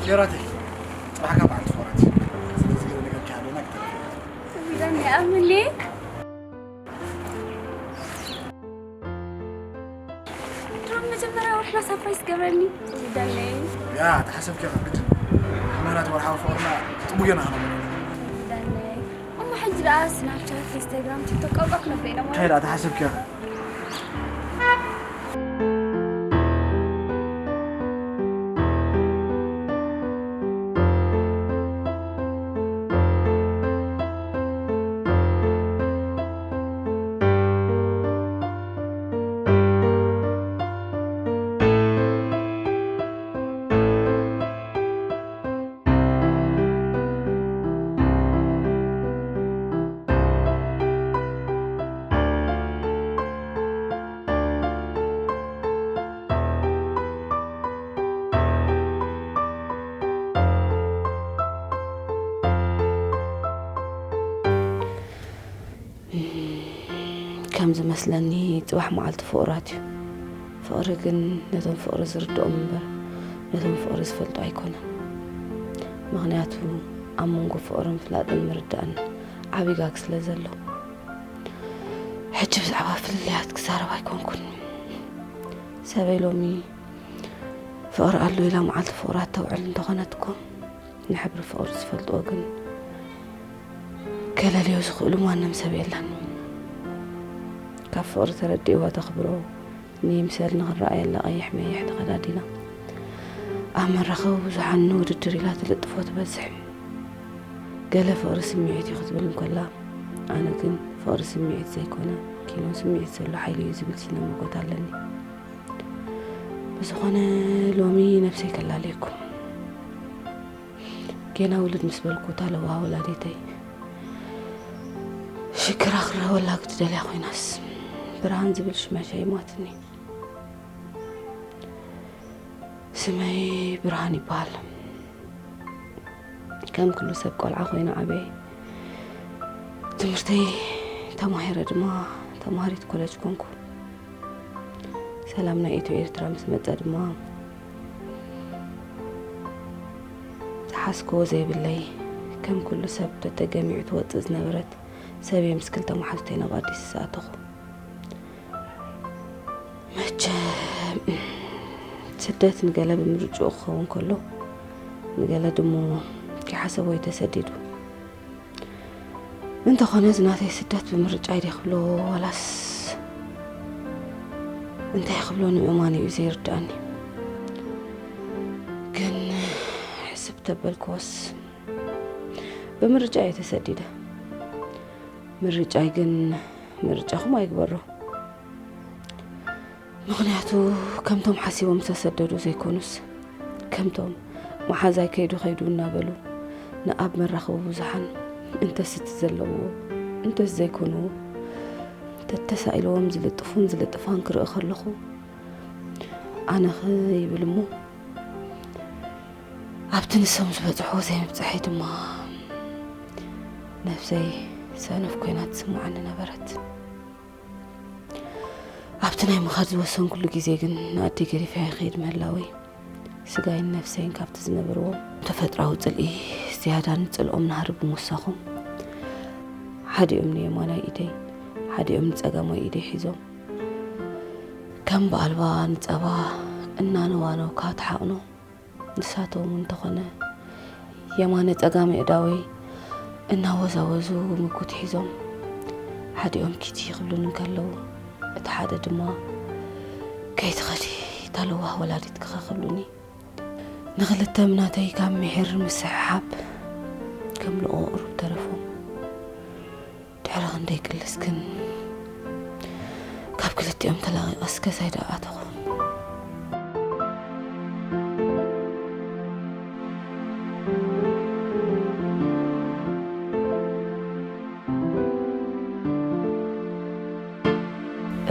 ጀራተይ፣ ጽባሕ ካብ በዓል ትኾራት። ስለዚ ገለ ነገር ከይሃለና ክትረፍ። ዳኒ፣ ኣምሊ። ድሮ መጀመርያ ወርሕና ሳፕራይዝ ገብረኒ። ዳኒ። ያ፣ ተሓሰብኪ ኢኻ ግድን። ምኽንያቱ ወርሓዊ ፍቕርና ጥቡቕ ጌርና ኸነብሎ። ዳኒ። እሞ ሕጂ ደኣ ስናፕቻት፣ ኢንስታግራም፣ ቲክቶክ ቃውቃ ክነብር ኢና ማለት። እንታይ ደኣ ተሓሰብኪ ኢኻ? ከም ዝመስለኒ ጽባሕ መዓልቲ ፍቑራት እዩ። ፍቕሪ ግን ነቶም ፍቕሪ ዝርድኦም እምበር ነቶም ፍቕሪ ዝፈልጡ ኣይኮነን። ምኽንያቱ ኣብ መንጎ ፍቕርን ፍላጥን ምርዳእን ዓብዪ ጋግ ስለ ዘሎ። ሕጂ ብዛዕባ ፍልልያት ክዛረብ ኣይኮንኩን። ሰበይ ሎሚ ፍቕሪ ኣሎ ኢላ መዓልቲ ፍቑራት ተውዕል እንተኾነት እኮ፣ ንሕብሪ ፍቕሪ ዝፈልጥዎ ግን ከለልዮ ዝኽእሉ ማንም ሰብ የለን። ካብ ፍቕሪ ተረዲእዋ ተኽብሮ፣ ንይምሰል ንኽረኣየላ ቀይሕ መይሕ ተኸዳዲና፣ ኣብ መራኸቢ ብዙሓን ንውድድር ኢላ ትልጥፎ ትበዝሕ። ገለ ፍቕሪ ስምዒት እዩ ክትብል እንከላ፣ ኣነ ግን ፍቕሪ ስምዒት ዘይኮነ፣ ኪኖ ስምዒት ዘሎ ሓይሊ እዩ ዝብል ስነ መጎት ኣለኒ። ብዝኾነ፣ ሎሚ ነብሰይ ከላልየኩም። ጌና ውልድ ምስ በልኩ፣ እታ ለዋህ ወላዲተይ ሽግራ ክረኸበላ ክትደልያ ኮይናስ፣ ብርሃን ዝብል ሽመ ሸይማትኒ። ስመይ ብርሃን ይበሃል። ከም ኩሉ ሰብ ቆልዓ ኮይነ ዓበየ። ትምህርተይ ተማሂረ ድማ ተማሃሪት ኮለጅ ኮንኩ። ሰላም ናይ ኢትዮ ኤርትራ ምስ መጸ ድማ፣ ዝሓስክዎ ዘይብለይ፣ ከም ኩሉ ሰብ ተተገሚዑ ትወጽእ ዝነበረት ሰብየ ምስ ክልተ መሓዙተይ ናብ ኣዲስ ኣተኹ። መቸም፣ ስደት ንገለ ብምርጭኡ ክኸውን ከሎ፣ ንገለ ድሞ ከይሓሰቦ እዩ ተሰዲዱ። እንተኾነ፣ እዚ ናተይ ስደት ብምርጫይ ድየ ክብሎ፣ ዋላስ እንታይ ክብሎ ንምእማን እዩ ዘይርድኣኒ። ግን ሕስብ ተበልክዎስ፣ ብምርጫ እየ ተሰዲደ። ምርጫይ ግን ምርጫኹም ኣይግበሮ። ምኽንያቱ፣ ከምቶም ሓሲቦም ዝተሰደዱ ዘይኮኑስ፣ ከምቶም መሓዛይ ከይዱ ከይዱ እናበሉ ንኣብ መራኸቢ ብዙሓን እንተስ እቲ ዘለዎ፣ እንተስ ዘይኮንዎ፣ ተተሳኢልዎም ዝልጥፉን ዝልጥፋን ክርኢ ከለኹ፣ ኣነ ኸ ይብል እሞ፣ ኣብቲ ንሶም ዝበጽሕዎ ዘይምብጽሐይ ድማ ነብሰይ ሰነፍ ኮይና ትስምዓኒ ነበረት። ኣብቲ ናይ ምኻድ ዝወሰንኩሉ ግዜ ግን፣ ንኣደይ ገዲፈያ ይኸይድ ምህላወይ፣ ስጋይን ነፍሰይን ካብቲ ዝነበርዎ ተፈጥራዊ ጽልኢ ዝያዳ ንጽልኦም ናህሪ ብምውሳኾም፣ ሓዲኦም ንየማናይ ኢደይ፣ ሓዲኦም ንጸጋማይ ኢደይ ሒዞም፣ ከም ብኣልባ ንጸባ እናነዋነውካ ትሓቕኖ። ንሳቶም እንተኾነ፣ የማነ ጸጋም ኣእዳወይ እናወዛወዙ ምጉት ሒዞም፣ ሓዲኦም ኪቲ ክብሉኒ እንከለዉ፣ እቲ ሓደ ድማ፣ "ከይትኸዲ፣ እታ ለዋህ ወላዲትኪ ኸ?" ክብሉኒ፣ ንኽልተ ምናተይ ካብ ምሒር ምስሕሓብ ከም ልቑቕ ቁሩብ ተረፎም። ድሕሪ ክንደይ ክልስ ግን ካብ ክልቲኦም ተላቒቐስ ገዛይ ደኣ ኣተኹ።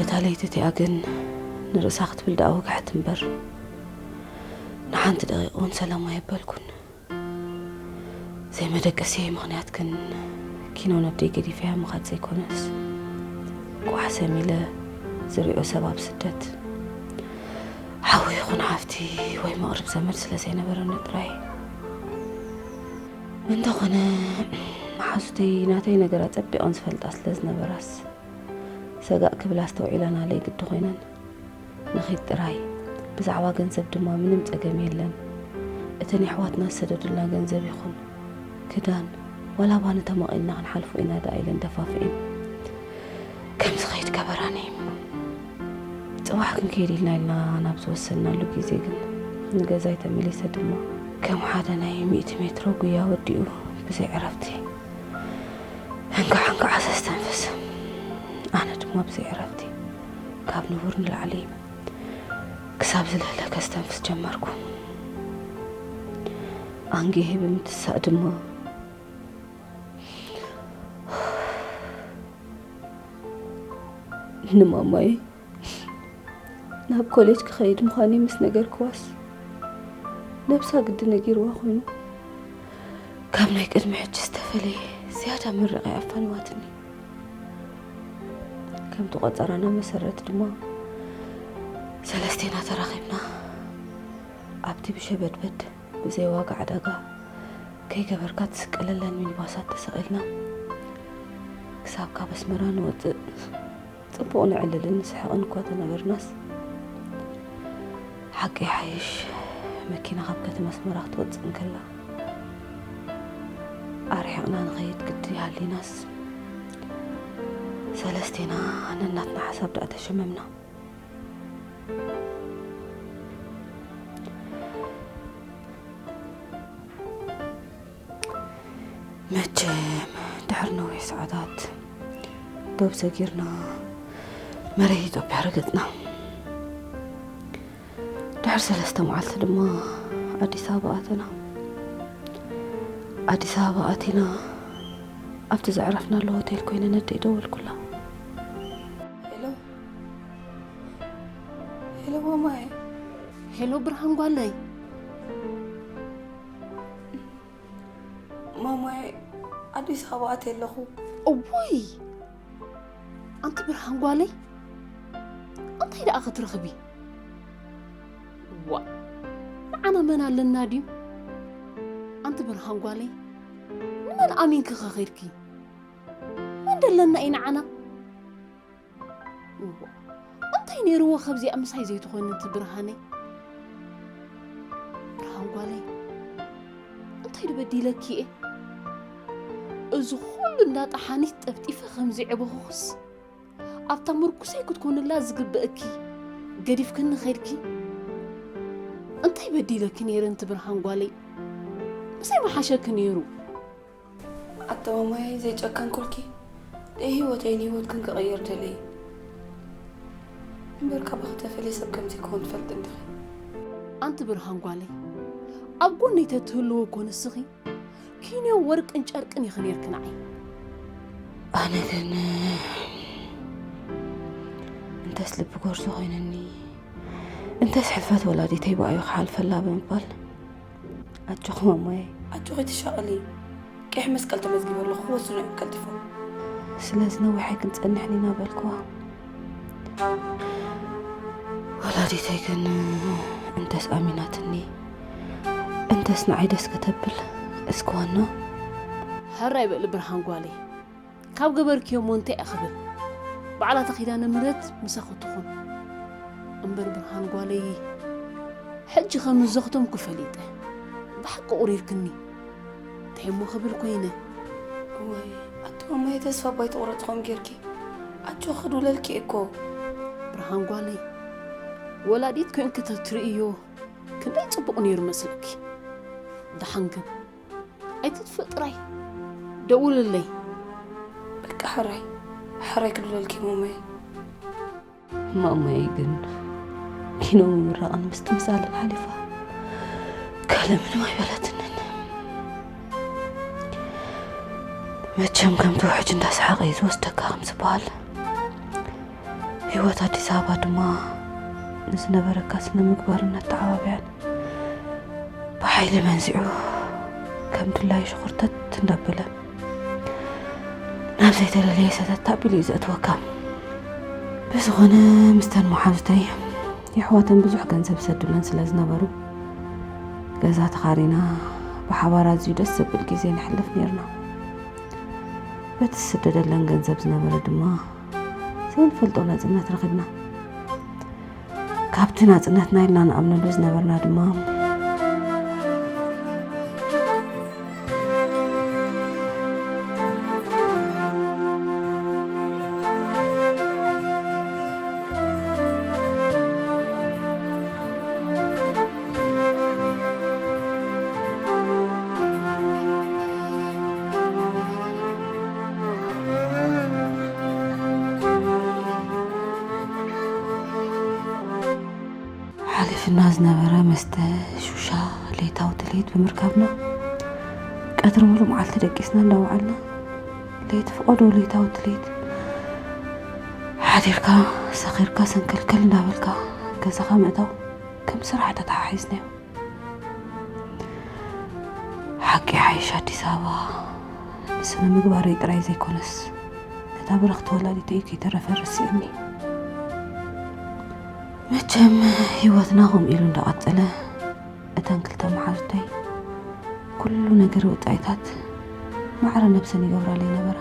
እታ ለይቲ እቲኣ ግን ንርእሳ ክትብል ደኣ ወግሐት እምበር፣ ንሓንቲ ደቂቕ እውን ሰላም ኣየበልኩን። ዘይመደቀስየይ ምኽንያት ግን፣ ኪኖ ነደይ ገዲፈያ ምኻድ ዘይኮነስ፣ ቋሕ ሰም ኢለ ዝሪኦ ሰብ ኣብ ስደት፣ ሓው ይኹን ሓፍቲ ወይ መቕርብ ዘመድ ስለ ዘይነበረኒ ጥራይ። እንተኾነ መሓዙተይ ናተይ ነገር ኣጸቢቐን ዝፈልጣ ስለ ዝነበራስ፣ ሰጋእ ክብል ኣስተውዒለናለይ ግዲ ኮይነን። ንኺድ ጥራይ፣ ብዛዕባ ገንዘብ ድማ ምንም ጸገም የለን። እተን የሕዋትና ዝሰደዱልና ገንዘብ ይኹን ክዳን፣ ዋላ ባኒ ተማቒልና ክንሓልፎ ኢና ደኣ ኢለን ደፋፍኤን። ከም ዝኸይድ ገበራኒ። ጽባሕ ክንከይድ ኢልና ኢልና ናብ ዝወሰንናሉ ግዜ ግን፣ ንገዛይ ተመሊሰ ድማ፣ ከም ሓደ ናይ ሚእቲ ሜትሮ ጉያ ወዲኡ፣ ብዘይ ዕረፍቲ ሕንካዕ ሕንካዕ ዘስተንፍስ። ኣነ ድማ ብዘይ ዕረፍቲ ካብ ንቡር ንላዕሊ ክሳብ ዝለለ ከስተንፍስ ጀመርኩ። ኣንጊሀ ብምትሳእ ድማ፣ ንማማይ ናብ ኮሌጅ ክኸይድ ምዃነይ ምስ ነገርክዋስ፣ ነብሳ ግዲ ነጊርዋ ኮይኑ፣ ካብ ናይ ቅድሚ ሕጂ ዝተፈለየ ዝያዳ ምርቓ ኣፋንዋትኒ። ከምቲ ቆጸራና መሰረት ድማ፣ ሰለስቴና ተራኺብና ኣብቲ ብሸበድበድ ብዘይ ዋጋ ዕዳጋ ከይገበርካ ትስቀለለን ሚኒባሳት ተሰቒልና፣ ክሳብ ካብ ኣስመራ ንወጽእ ጽቡቕ ነዕልልን ንስሕቕን እኳ ተነበርናስ፣ ሓቂ ይሓይሽ፣ መኪና ካብ ከተማ ኣስመራ ክትወጽእ እንከላ፣ ኣርሒቕና ንኸይድ ግዲ ሃሊናስ፣ ሰለስቴና ነናትና ሓሳብ ደኣ ተሸመምና። መቸም፣ ድሕሪ ነዊሕ ሰዓታት ዶብ ሰጊርና መሬት ኢትዮጵያ ረገጽና። ድሕሪ ሰለስተ መዓልቲ ድማ ኣዲስ ኣበባ ኣተና። ኣዲስ ኣበባ ኣቲና ኣብቲ ዘዕረፍናሉ ሆቴል ኮይነ ነደይ ደወልኩላ። ሄሎ፣ ሄሎ ማማየ። ሄሎ ብርሃን ጓለይ። ማማየ፣ ኣዲስ ኣበባ ኣትየ ኣለኹ። እዋይ! ኣንቲ ብርሃን ጓለይ፣ እንታይ ደኣ ክትረኽቢ? ዋ! ንዓና መን ኣለና ድዩ? ኣንቲ ብርሃን ጓለይ፣ ንመን ኣሚንኪ ከ ኸይድኪ? መን ደለና እዩ ንዓና? እዋ፣ እንታይ ነይርዎ ካብዚኣ ምሳይ ዘይትኾኒ እቲ ብርሃነይ? ብርሃን ጓለይ፣ እንታይ ድበዲለኪ እየ? እዚ ኩሉ እንዳ ጠሓኒት ጠፍጢፈ ከምዚ ዕበኹኽስ፣ ኣብታ ምርኩሰይ ክትኮንላ ዝግበእኪ ገዲፍክኒ ኸይድኪ። እንታይ በዲለኪ ነይረ እንቲ ብርሃን ጓለይ? ምሳይ ምሓሸኪ ነይሩ። ኣተማማየይ ዘይጨከንኩልኪ፣ ንህይወተይ ንህይወትክን ክቕይር ደልየ። እምበር ካባኺ ተፈልየ ሰብ ከምዘይኮን ትፈልጢ እንዲኺ። ኣንቲ ብርሃን ጓለይ፣ ኣብ ጎነይ ተትህልዊ እኮ ንስኺ ኪንዮ ወርቅን ጨርቅን ኢኺ ነይርኪ ንዓይ። ኣነ ግን እንተስ ልቢ ጎርዞ ኮይነኒ፣ እንተስ ሕልፈት ወላዲተይ ብኣዩ ክሓልፈላ ብምባል ኣጆኺ ማማየ። ኣጆኺ ትሻቐሊ። ቀይሕ መስቀል ተመዝጊበ ኣለኹ፣ ክወስኑ እዮም ቀልጢፎም። ስለዚ ነዊሕ ኣይክንጸንሕን ኢና በልክዋ። ወላዲተይ ግን እንተስ ኣሚናትኒ፣ እንተስ ንዓይ ደስ ከተብል እስክዋና። ሕራይ በሊ ብርሃን ጓለይ። ካብ ገበርክዮ እሞ እንታይ እየ ክብል? ባዕላ እታ ኪዳነ ምሕረት ምሳኺ ትኹን። እምበር ብርሃን ጓለይ፣ ሕጂ ከም ዝዘኽተምኩ ፈሊጠ። ብሓቂ ቁሪርክኒ። እንታይ እሞ ክብል ኮይነ? እዋይ፣ ኣቲ ማማየ ተስፋ ባይትቑረጽ ከም ጌርኪ። ኣጆኺ ክድውለልኪ እየ እኮ። ብርሃን ጓለይ፣ ወላዲት ኮይንኪ ተትርእዮ ክንደይ ጽቡቕ ነይሩ መስለኪ። ደሓን ግን ኣይትጥፍእ ጥራይ። ደውልለይ። በቃ ሕራይ፣ ሕራይ ክድውለልኪ ማማየ። ማማየ ግን ኪኖ ምምራቕን ምስትምሳልን ሓሊፋ ካልእ ምንም ኣይበለትንን። መቸም ከምቲ ውሕጅ እንዳሰሓቐ እዩ ዝወስደካ ከም ዝበሃል፣ ህይወት ኣዲስ ኣበባ ድማ ንዝነበረካ ስነ ምግባርን ኣተዓባብያን ብሓይሊ መንዚዑ ከም ድላዩ ሸኹርተት እንዳበለ ናብ ዘይተደለየ ሰተት ኣቢሉ እዩ ዘእትወካ። ብዝኾነ ምስተን መሓዙተይ የሕዋተን ብዙሕ ገንዘብ ይሰዱለን ስለ ዝነበሩ፣ ገዛ ተኻሪና ብሓባር ኣዝዩ ደስ ዘብል ግዜ ነሕልፍ ነይርና። በቲ ዝስደደለን ገንዘብ ዝነበረ ድማ ዘይንፈልጦ ናጽነት ረኺብና። ካብቲ ናጽነትና ኢልና ንኣምነሉ ዝነበርና ድማ ሓሊፍና ዝነበረ መስተ ሹሻ ለይታዊ ትልሂት ብምርካብና፣ ቀትሪ ሙሉእ መዓልቲ ደቂስና እንዳወዓልና፣ ለይቲ ፍቐዶ ለይታዊ ትልሂት ሓዲርካ፣ ሰኺርካ፣ ሰንከልከል እንዳበልካ ገዛኻ ምእታው ከም ስራሕ ተተሓሒዝናዮ። ሓቂ ሓይሽ ኣዲስ ኣበባ ንስነ ምግባረይ ጥራይ ዘይኮነስ፣ ነታ ብርኽቲ ወላዲተይ ከይተረፈ ረሲዑኒ። መቸም ህይወትና ከምኡ ኢሉ እንዳቐጸለ፣ እተን ክልተ መሓዙተይ ኩሉ ነገር ወጻኢታት ማዕረ ነብሰን ይገብራለይ ነበራ።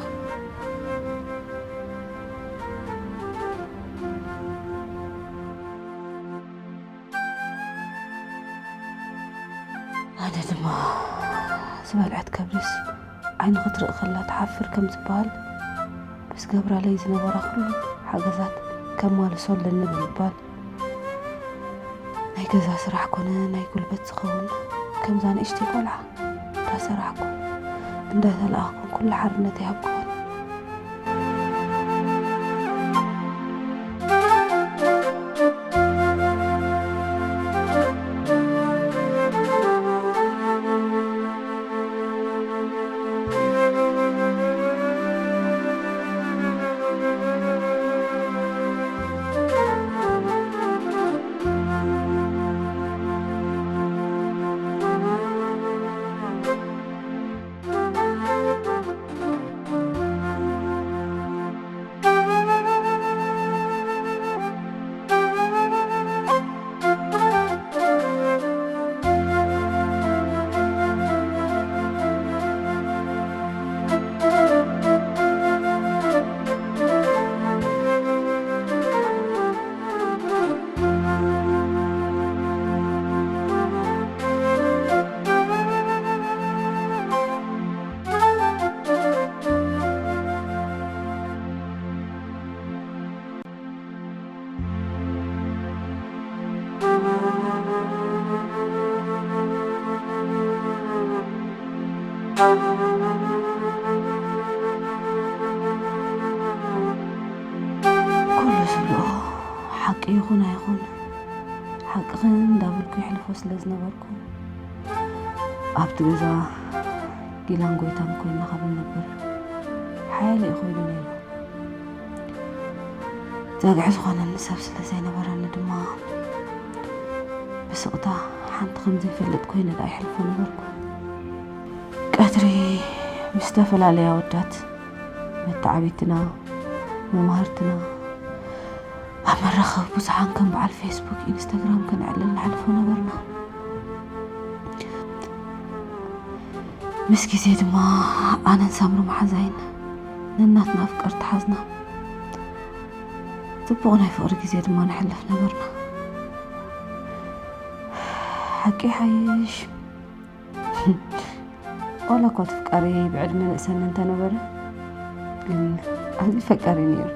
ኣነ ድማ ዝበልዐት ከብድስ ዓይኒ ክትርኢ ከላ ትሓፍር ከም ዝበሃል፣ ምስ ገብራለይ ዝነበራ ኩሉ ሓገዛት ከማልሶ ኣለኒ ብምባል፣ ናይ ገዛ ስራሕ ኮነ ናይ ጉልበት ዝኸውን ከምዛ ንእሽተይ ቆልዓ እንዳሰራሕኩ እንዳተላኣኽኩን ኩሉ ሓርነተይ ሃብክወን። ኩሉ ዝብልኦ ሓቂ ይኹን ኣይኹን፣ ሓቅኽን እንዳበልኩ የሕልፎ ስለ ዝነበርኩ፣ ኣብቲ ገዛ ጊላን ጎይታን ኮይንና ካብ ንነብር ሓያለ እዩ ኮይኑ ነይሩ። ጸግዒ ዝኾነኒ ሰብ ስለ ዘይነበረኒ ድማ፣ ብስቕታ ሓንቲ ከም ዘይፈልጥ ኮይነ ደኣ ይሕልፎ ነበርኩ። ቀትሪ ምስ ዝተፈላለያ ኣወዳት መተዓቢትና፣ መማህርትና፣ ኣብ መራኸቢ ብዙሓን ከም በዓል ፌስቡክ፣ ኢንስታግራም ከነዕልል ንሓልፎ ነበርና። ምስ ግዜ ድማ ኣነን ሳምሪ መሓዛይን ነናትና ፍቅሪ ተሓዝና። ጽቡቕ ናይ ፍቕሪ ግዜ ድማ ነሕልፍ ነበርና። ሓቂ ይሓይሽ። ዋላ እኳ እቲ ፍቃረይ ብዕድመ ንእሰኒ እንተነበረ፣ ግን ኣዝዩ ፈቃሪ ነይሩ።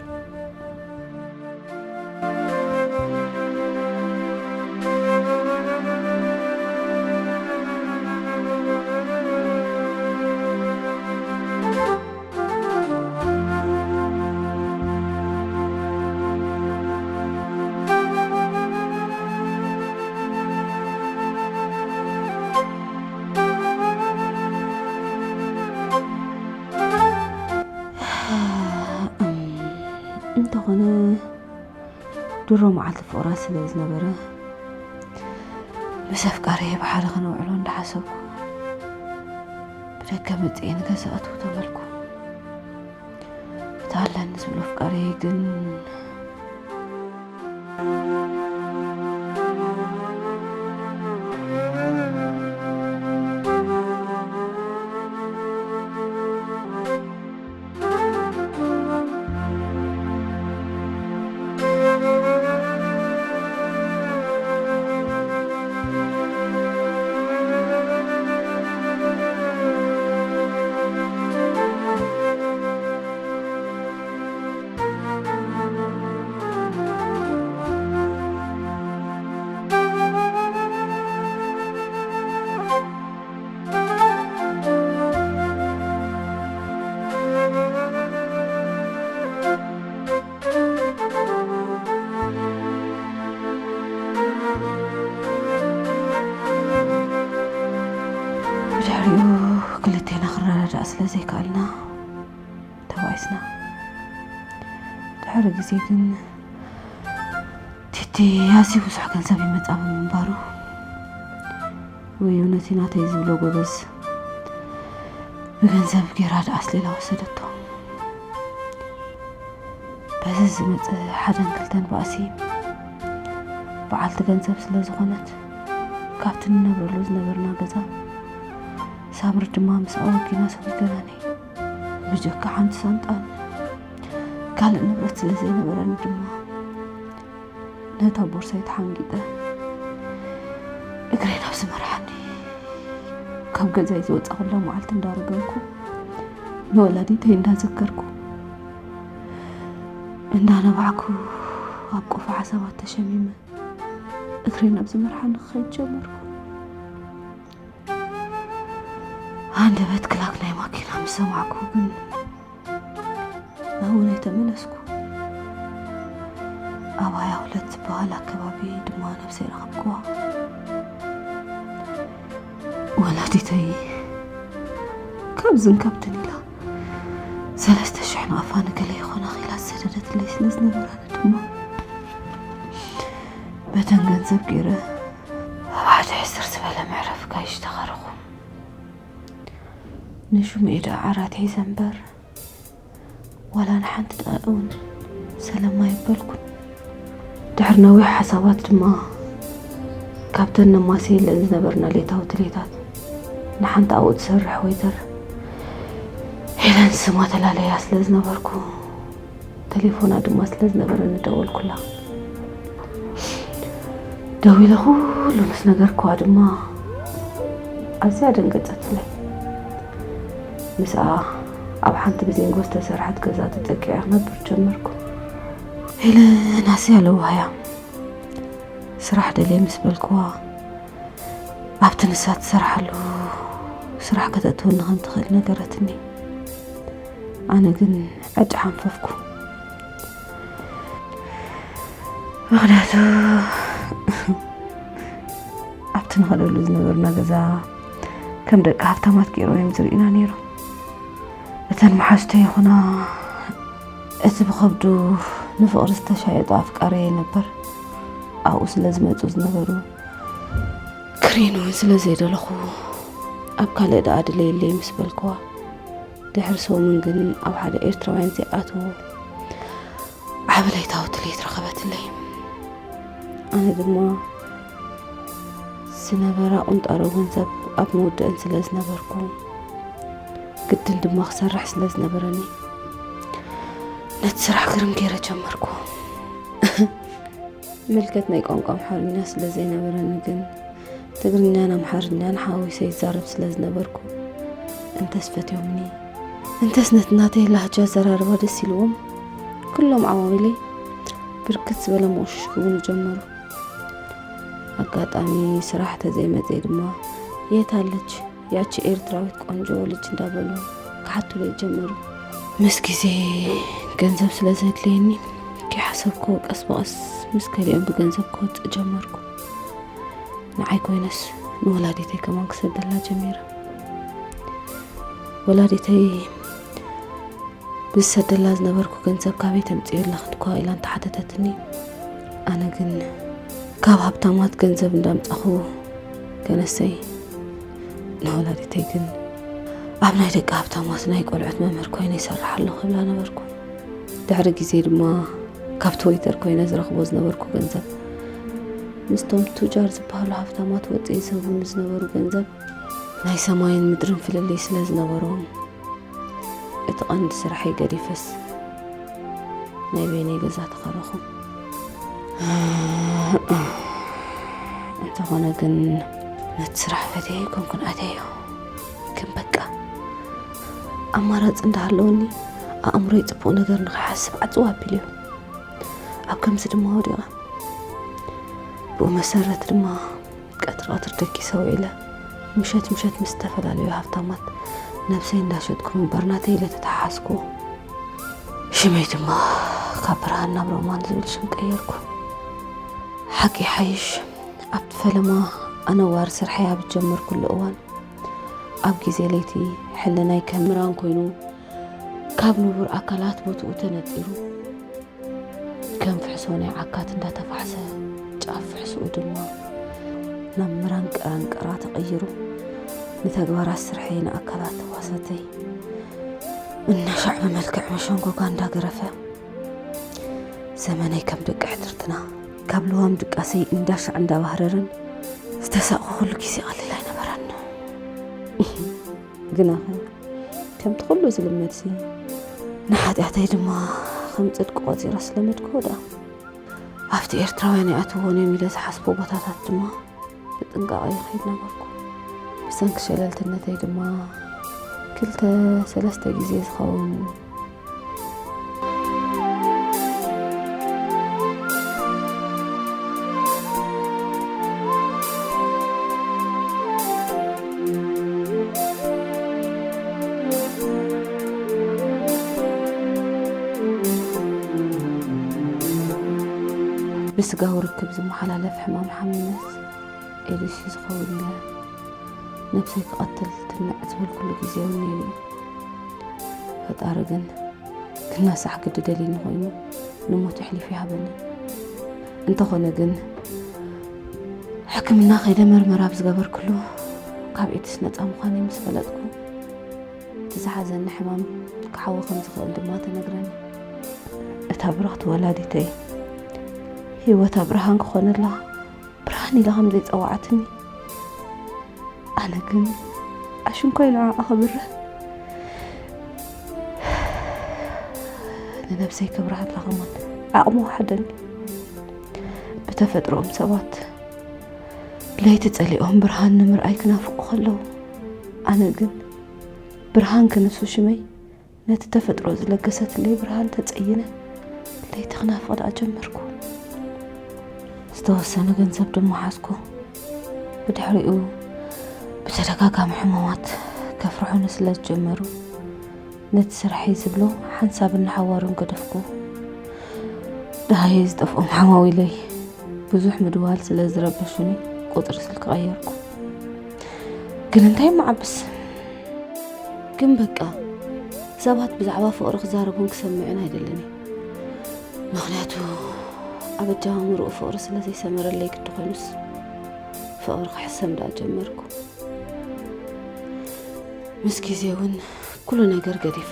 እንተኾነ ድሮ መዓልቲ ፍቕራ ስለ ዝነበረ፣ ምስ ኣፍቃሪየ ብሓደ ከነውዕሎ እንዳሓሰብኩ፣ ብደገ መጺኤ ንገዛ ኣትው ተበልኩ። እቲ ኣለኒ ዝብሎ ኣፍቃሪየ ግን፣ ስለ ዘይከኣልና ተባኢስና። ድሕሪ ግዜ ግን ቲቲ ኣዝዩ ብዙሕ ገንዘብ ይመጻ ብምንባሩ፣ ወይ ነቲ ናተይ ዝብሎ ጎበዝ ብገንዘብ ጌራ ደኣ ኣስሊላ ወሰደቶ። በዚ ዝመጽእ ሓደን ክልተን ባእሲ፣ በዓልቲ ገንዘብ ስለ ዝኾነት፣ ካብቲ ንነብረሉ ዝነበርና ገዛ፣ ሳምሪ ድማ ምስኣ ወጊና ሰጒገናኒ። ብጀካ ሓንቲ ሳንጣን ካልእ ንብረት ስለ ዘይነበረኒ ድማ፣ ነታ ቦርሳይ ተሓንጊጠ እግረይ ናብ ዝመርሓኒ፣ ካብ ገዛይ ዝወጻኹላ መዓልቲ እንዳረገምኩ፣ ንወላዲተይ እንዳዘከርኩ፣ እንዳነባዕኩ፣ ኣብ ቆፎ ሓሳባት ተሸሚመ እግረይ ናብ ዝመርሓኒ ክኸይድ ጀመርኩ። ሃንደበት ክላክ ናይ ማኪና ምስ ሰማዕኩ ግን ናብኡ ኣይተመለስኩ። ኣብ ሃያ ሁለት ዝበሃል ኣከባቢ ድማ ነብሰይ ረኸብኩዋ። ወላዲተይ ካብዝን ካብትን ኢላ ሰለስተ ሽሕ ናቕፋ ንገለ ይኾና ኢላ ዝሰደደትለይ ስለ ዝነበረ፣ ኣነ ድማ በተን ገንዘብ ገይረ ኣብ ሓደ ሕስር ዝበለ መዕረፊ ጋይሽ ተኸርኹ። ንሹመይ ደኣ ዓራት ሒዘ እምበር፣ ዋላ ንሓንቲ ደቂቕ እውን ሰላም ኣይበልኩን። ድሕሪ ነዊሕ ሓሳባት ድማ፣ ካብተን ነማስየለን ዝነበርና ሌታዊ ድሌታት፣ ንሓንቲ ኣብኡ ትሰርሕ ወይተር ሄለን ስማ ተላለያ ስለ ዝነበርኩ፣ ተሌፎና ድማ ስለ ዝነበረኒ ደወልኩላ። ደዊለ ኩሉ ምስ ነገርኩዋ ድማ፣ ኣዝያ ደንገጸትለይ። ምስኣ ኣብ ሓንቲ ብዚንጎ ዝተሰርሐት ገዛ ተጠቂዐ ክነብር ጀመርኩ። ሄለን ኣዝያ ለዋህ እያ። ስራሕ ደልየ ምስ በልኩዋ፣ ኣብቲ ንሳ ትሰርሓሉ ስራሕ ከተእትወኒ ከም ትኽእል ነገረትኒ። ኣነ ግን ዕጭ ሓንፈፍኩ። ምኽንያቱ ኣብቲ ንኸደሉ ዝነበርና ገዛ ከም ደቂ ሃብታማት ገይሮም እዮም ዝርእዩና ነይሮም። እተን መሓዙተይ ይኹና እቲ ብኸብዱ ንፍቕሪ ዝተሻየጡ ኣፍቃሪየይ ነበር ኣብኡ ስለ ዝመጹ ዝነበሩ፣ ክሪን እውን ስለ ዘይደለኹ፣ ኣብ ካልእ ደኣ ድለየለይ ምስ በልክዋ፣ ድሕሪ ሰሙን ግን ኣብ ሓደ ኤርትራውያን ዘይኣትዎ ዓቢ ለይታዊ ድሌት ረኸበትለይ። ኣነ ድማ ዝነበራ ቁንጣሮ ገንዘብ ኣብ ምውድእን ስለ ዝነበርኩ፣ ግድን ድማ ክሰርሕ ስለ ዝነበረኒ፣ ነቲ ስራሕ ግርም ገይረ ጀመርኩ። ምልከት ናይ ቋንቋ ኣምሓርኛ ስለ ዘይነበረኒ ግን፣ ትግርኛን ኣምሓርኛን ሓዊሰ ይዛረብ ስለ ዝነበርኩ፣ እንተስ ፈትዮምኒ፣ እንተስ ነቲ ናተይ ላህጃ ኣዘራርባ ደስ ኢልዎም፣ ኩሎም ዓዋዊለይ ብርክት ዝበለ ምቑሽሽ ክብሉ ጀመሩ። ኣጋጣሚ ስራሕ ተዘይመጽየ ድማ፣ የት ኣለች ያቺ ኤርትራዊት ቆንጆ ልጅ እንዳበሉ ክሓቱለይ ጀመሩ። ምስ ግዜ ገንዘብ ስለ ዘድልየኒ፣ ከይሓሰብኩ ቀስ ብቐስ ምስ ገሊኦም ብገንዘብ ክወጽእ ጀመርኩ። ንዓይ ኮይነስ ንወላዲተይ ከማን ክሰደላ ጀሚረ። ወላዲተይ ብዝሰደላ ዝነበርኩ ገንዘብ ካበይ ተምጽዮ ኣለኺ እኳ ኢላ እንተሓተተትኒ፣ ኣነ ግን ካብ ሃብታማት ገንዘብ እንዳምጻኹ ከነሰይ፣ ንወላዲተይ ግን ኣብ ናይ ደቂ ሃብታማት ናይ ቆልዑት መምህር ኮይነ ይሰርሕ ኣለኹ እብላ ነበርኩ። ድሕሪ ግዜ ድማ ካብቲ ወይተር ኮይነ ዝረኽቦ ዝነበርኩ ገንዘብ ምስቶም ቱጃር ዝበሃሉ ሃብታማት ወጽኢ ዝህቡኒ ዝነበሩ ገንዘብ ናይ ሰማይን ምድርን ፍልልይ ስለ ዝነበሮም፣ እቲ ቀንዲ ስራሐይ ገዲፈስ ናይ በይነይ ገዛ ተኸረኹ። እንተኾነ ግን ነቲ ስራሕ ፈትየ ኣይኮንኩን ኣትየዮ። ግን በቃ ኣማራጺ እንዳሃለወኒ ኣእምሮይ ጽቡቕ ነገር ንኸይሓስብ ዓጽው ኣቢሉዮ። ኣብ ከምዚ ድማ ወዲቐ። ብኡ መሰረት ድማ ቀትሪ ቀትሪ ደቂሰ ውዒለ። ምሸት ምሸት ምስ ዝተፈላለዩ ሃብታማት ነብሰይ እንዳሸጥኩ ምንባር ናተይ ኢለ ተተሓሓዝኩዎ። ሽመይ ድማ ካብ ብርሃን ናብ ሮማን ዝብል ሽም ቀየርኩ። ሓቂ ይሓይሽ፣ ኣብቲ ፈለማ ኣነዋሪ ስርሐይ ኣብ ዝጀመርኩሉ እዋን፣ ኣብ ግዜ ለይቲ ሕልናይ ከም ምራን ኮይኑ ካብ ንቡር ኣካላት ቦትኡ ተነጺሩ ከም ፍሕሶ ናይ ዓካት እንዳተፋሕሰ ጫፍ ፍሕስኡ ድማ ናብ ምራን ቀራንቀራ ተቐይሩ ንተግባራት ስርሐይ ንኣካላት ተዋሳተይ እናሻዕ ብመልክዕ መሸንጎጋ እንዳገረፈ ዘመነይ ከም ደቂ ሕድርትና ካብ ልዋም ድቃሰይ እንዳሻዕ እንዳባህረርን ዝተሳቕኹሉ ግዜ ቀሊል ኣይነበረን። ግናኸ ከምቲ ኩሉ ዝልመድሲ ንሓጢኣተይ ድማ ከም ጽድቂ ቆጺረ ስለመድክዎ ደኣ ኣብቲ ኤርትራውያን ይኣትውዎን እዮም ኢለ ዝሓስቦ ቦታታት ድማ ብጥንቃቐ ይኸይድ ነበርኩ። ብሰንኪ ሸለልትነተይ ድማ ክልተ ሰለስተ ግዜ ዝኸውን ብስጋዊ ርክብ ዝመሓላለፍ ሕማም ሓሚመስ ኤድስ ዝኸውን ኢለ ነብሰይ ክቐትል ትምዕ ዝበልኩሉ ግዜ እውን ነይሩ እዩ። ፈጣሪ ግን ክናሳሕ ግዲ ደልዩኒ ኮይኑ ንሞት ኣሕሊፉ ይሃበኒ። እንተኾነ ግን ሕክምና ከይደ መርመራ ኣብ ዝገበርኩሉ ካብ ኤድስ ነፃ ምዃነይ ምስ ፈለጥኩ እቲ ዝሓዘኒ ሕማም ክሓዊ ከም ዝኽእል ድማ ተነግረኒ። እታ ብርኽቲ ወላዲተይ ህይወታ ብርሃን ክኾነላ ብርሃን ኢላ ከም ዘይጸዋዓትኒ ኣነ ግን ኣሽንኳይ ንዓኣ ክብርህ ንነብሰይ ክብርሃላ ከማን ዓቕሚ ወሓደኒ። ብተፈጥሮኦም ሰባት ለይቲ ጸሊኦም ብርሃን ንምርኣይ ክናፍቑ ከለዉ ኣነ ግን ብርሃን ክንሱ ሽመይ ነቲ ተፈጥሮ ዝለገሰትለይ ብርሃን ተጸይነ ለይቲ ክናፍቕ ደኣ ጀመርኩ። ዝተወሰነ ገንዘብ ድማ ሓዝኩ። ብድሕሪኡ ብተደጋጋሚ ሕሙማት ከፍርሑኒ ስለ ዝጀመሩ ነቲ ስርሐይ ዝብሎ ሓንሳብን ንሓዋሩን ገደፍኩ። ደሃየ ዝጠፍኦም ሓዋዊለይ ብዙሕ ምድዋል ስለ ዝረበሹኒ ቁጽሪ ስልኪ ቀየርኩ። ግን እንታይ መዓብስ ግን በቃ ሰባት ብዛዕባ ፍቕሪ ክዛረቡን ክሰምዕን ኣይደልን እየ። ምኽንያቱ ኣብ ኣጀማምርኡ ፍቕሪ ስለ ዘይሰመረለይ ግዲ ኮይኑስ ፍቕሪ ክሕሰም ደኣ ጀመርኩ። ምስ ግዜ እውን ኩሉ ነገር ገዲፈ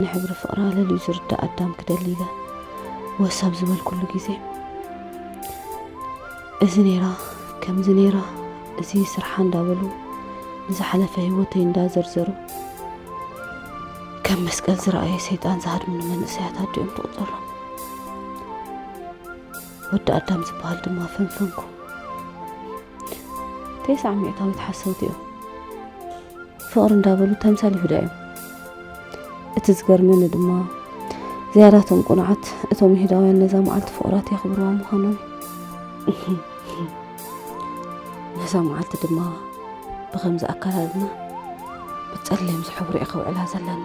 ንሕብሪ ፍቕራ ለልዩ ዝርዳእ ኣዳም ክደሊ ኢለ ወስ ኣብ ዝበልኩሉ ግዜ እዚ ነይራ ከምዚ ነይራ እዚ ስርሓ እንዳበሉ ንዝሓለፈ ህይወተይ እንዳዘርዘሩ ከም መስቀል ዝረኣየ ሰይጣን ዝሃድሙኒ መንእሰያት ኣዲኦም ትቑጸሮም። ወዲ ኣዳም ዝበሃል ድማ ፈንፈንኩ። ተስዓ ሚእታዊት ሓሰውቲ እዮም። ፍቕሪ እንዳበሉ ተምሳል ይሁዳ እዮም። እቲ ዝገርመኒ ድማ ዝያዳቶም ቁኑዓት እቶም ይሁዳውያን ነዛ መዓልቲ ፍቑራት የኽብርዋ ምዃኖም እዩ። ነዛ መዓልቲ ድማ ብኸምዚ ኣከዳድና ብጸሊም ዝሕብሩ እየ ከውዕላ ዘለኒ።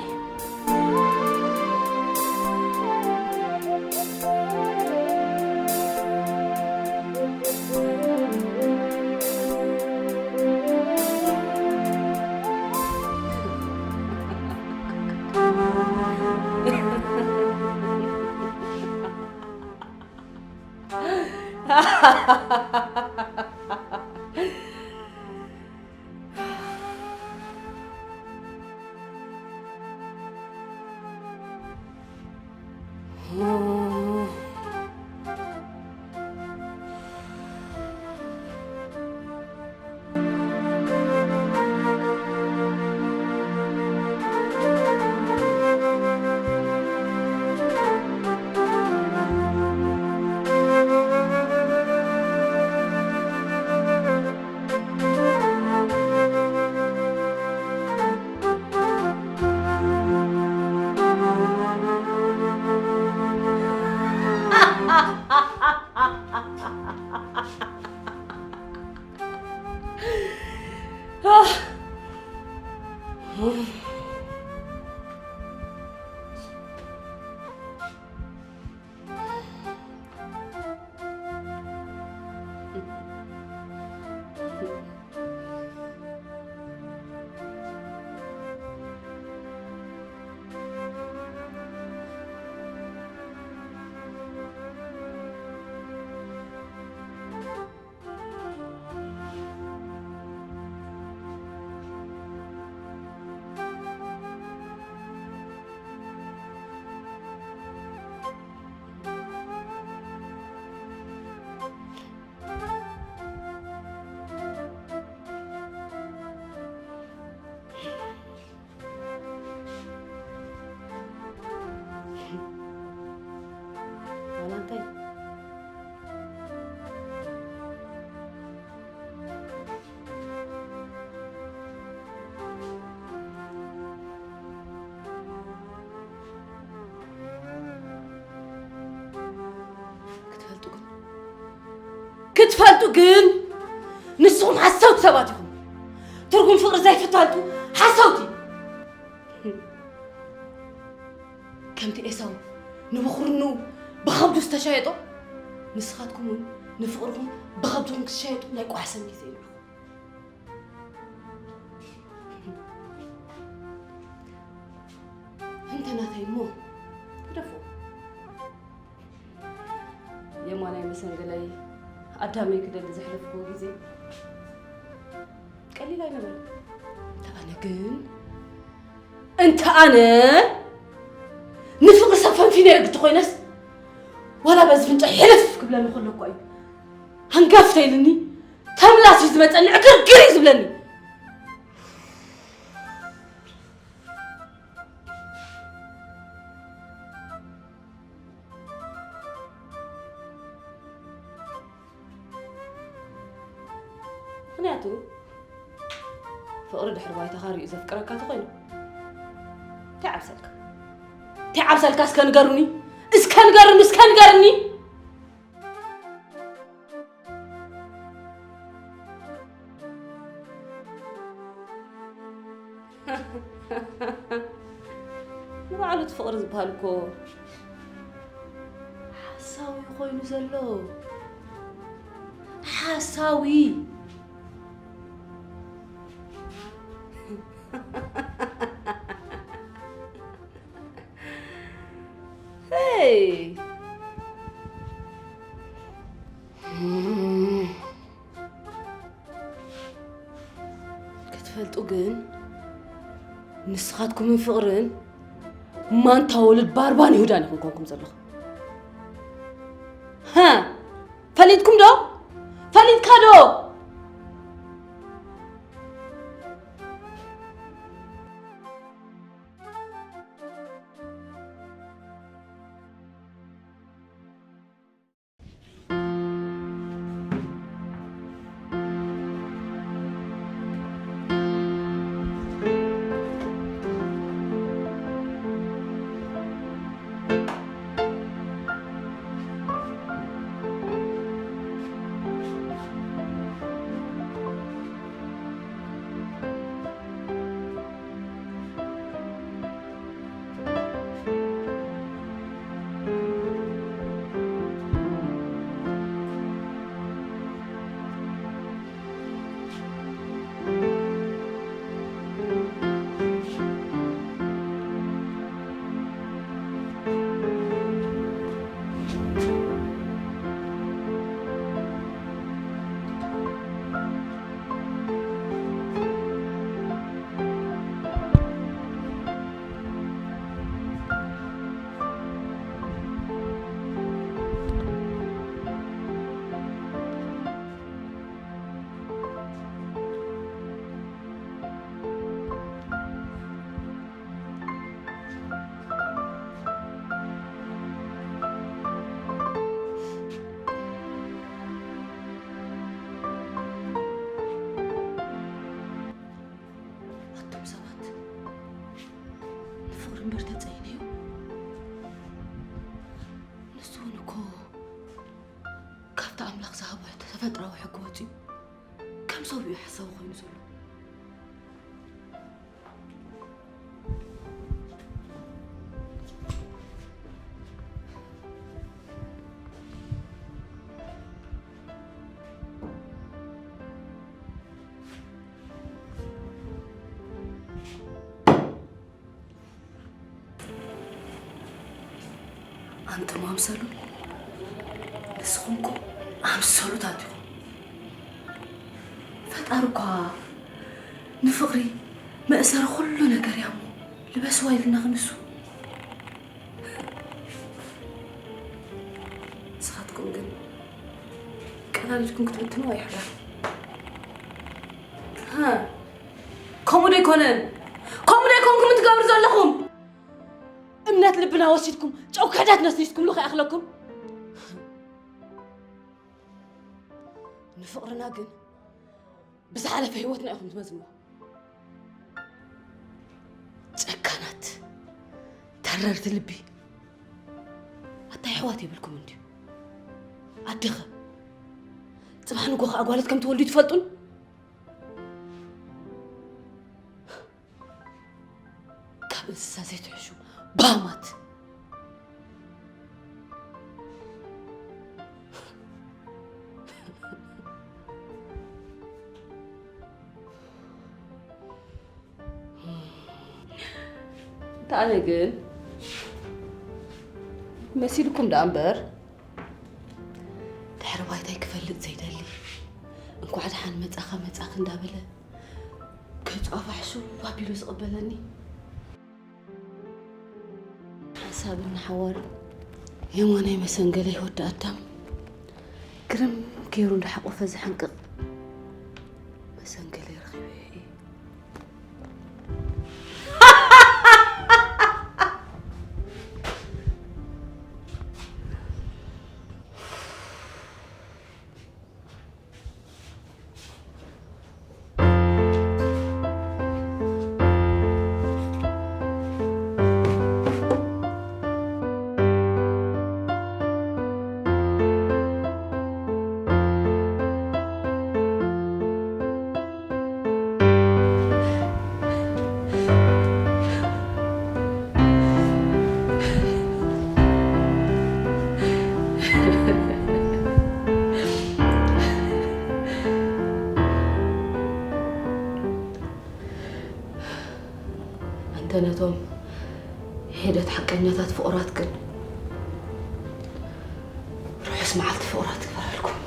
ክትፈልጡ ግን ንስኹም ሓሰውቲ ሰባት ኢኹም። ትርጉም ፍቕሪ ዘይትፈልጡ ሓሰውቲ። ከምቲ ኤሳው ንብኹርንኡ ብኸብዱ ዝተሻየጦ፣ ንስኻትኩም እውን ንፍቕርኹም ብኸብድኹም ክትሻየጡ ናይ ቋሕ ሰም ግዜ እዩ። እንተ ናተይ እሞ ግደፎ። የማናይ መሰንገለይ ኣዳመይ ክደሊ ዘሕለፍክዎ ግዜ ቀሊል ኣይነበረን። እንተ ኣነ ግን፣ እንተ ኣነ ንፍቕሪ ሰብ ፈንፊነ እግዲ ኮይነስ፣ ዋላ በዚ ፍንጫይ ሕልፍ ክብለኒ ከሎ እኮ እዩ ሃንጋፍ ተይልኒ፣ ተምላስ እዩ ዝመጸኒ፣ ዕግርግር እዩ ዝብለኒ። ምኽንያቱ ፍቕሪ ድሕሪ ባይታኻ ሪኡ ዘፍቅረካ ተኾይኑ፣ እንታይ ዓብሰልካ? እንታይ ዓብሰልካ? እስከ ንገሩኒ፣ እስከ ንገሩኒ፣ እስከ ንገሩኒ። ንባዕሉ እቲ ፍቕሪ ዝበሃል እኮ ሓሳዊ ኮይኑ ዘሎ። ሓሳዊ። ሄይ! ክትፈልጡ ግን፣ ንስኻትኩምን ፍቕርን ማንታ ወልድ ባርባን ይሁዳን ኢኹም ኮንኩም ዘለኹም። ሃ! ፈሊጥኩም ዶ? ፈሊጥካ ዶ? ኣቱም ሰባት፣ ንፍቕሪ እምበር ተጸይነዮ። ንሱ እውን እኮ ካብቲ ኣምላኽ ዝሃቦ ተፈጥራዊ ሕጊ ወጺኡ ከም ሰብ እዩ ሓሳዊ ኮይኑ ዘሎ። ኣንቱም ኣምሰሉ፣ ንስኹም እኮ ኣምሰሉታት ኢኹም። ፈጣሪ እኳ ንፍቕሪ መእሰሪ ኩሉ ነገር እያ እሞ፣ ልበስዋ ኢሉና ክንሱ። ንስኻትኩም ግን ቀዳዲድኩም ክትብትንዋ ይሕደር። ሃ፣ ከምኡ ዶ ኣይኮነን? ከምኡ ዶ ኣይኮንኩም እትገብሩ ዘለኹም? እምነት ልብና ወሲድኩም፣ ጨው ክሕደት ነስኒስኩምሉ ከይኣኽለኩም። ንፍቕርና ግን ብዝሓለፈ ህይወትና ኢኹም ትመዝንዎ። ጨካናት፣ ተረርቲ ልቢ። ኣታ የሕዋት የብልኩም እንድዩ። ኣደኸ ጽባሕ ንጎ ከኣ ኣጓለት ከም ትወልዱ ትፈልጡን? ካብ እንስሳ ዘይትሕሹ ባማት። እንተ ኣነ ግን መሲልኩም ደኣ እምበር፣ ድሕሪ ባይታይ ክፈልጥ ዘይደሊ፣ እንኳዕ ደሓን መጻኻ መጻኺ እንዳበለ፣ ገጹ ኣፋሕሱ ኣቢሉ ዝቕበለኒ። ሓንሳብን ንሓዋሩን የማናይ መሰንገለይ ወዲ ኣዳም ግርም ገይሩ እንዳሓቖፈ ዝሕንቅቕ መሰንገለይ ረኺበዮ እየ። ኣንተ ነቶም ሒደት ሓቀኛታት ፍቑራት ግን ርሑስ መዓልቲ ፍቑራት ይግበረልኩም።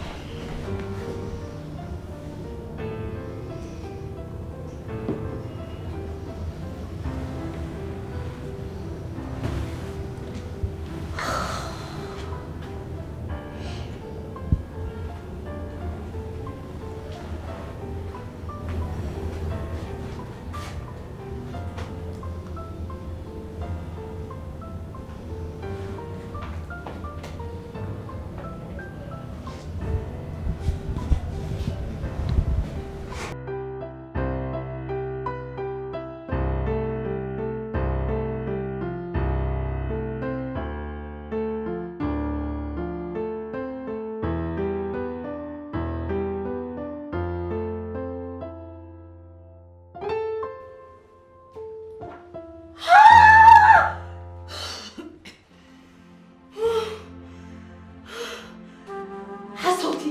ሓሰውቲ፣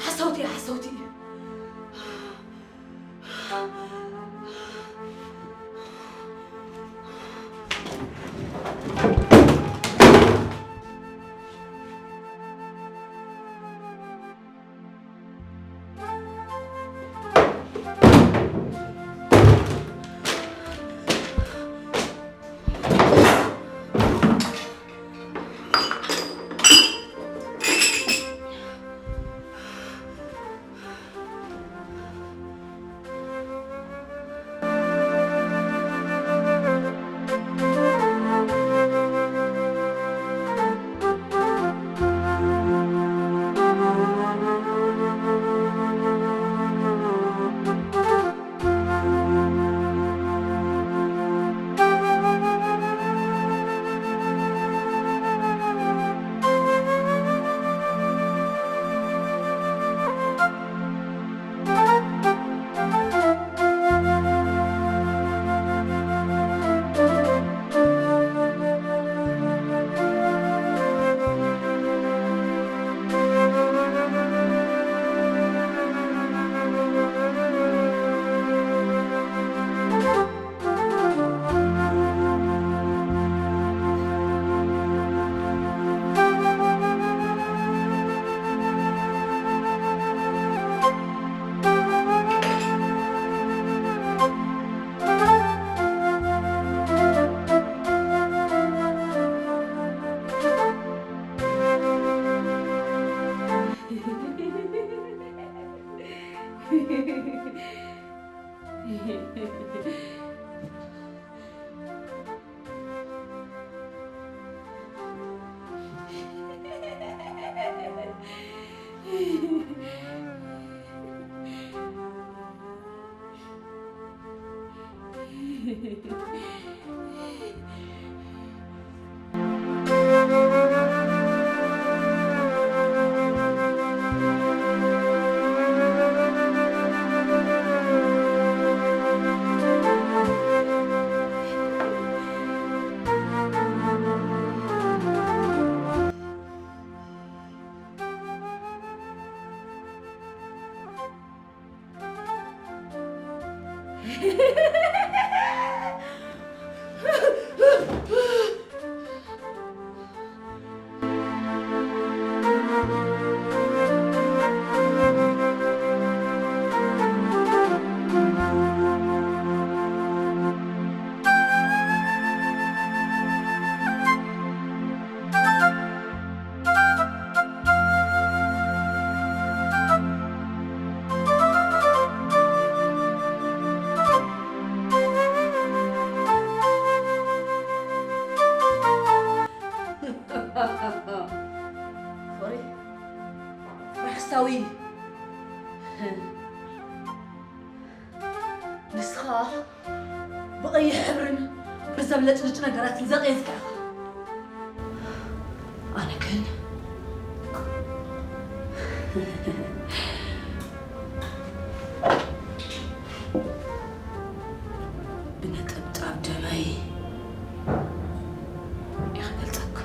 ሓሰውቲ፣ ሓሰውቲ። ፍቕሪ ራሕሳዊ፣ ንስኻ ብቐይሕ ሕብርን ብዘብለጭልጭ ነገራትን ዘቐየስካ ኢኻ። ኣነ ግን ብነጠብጣብ ደመይ እየ ክገልጸካ።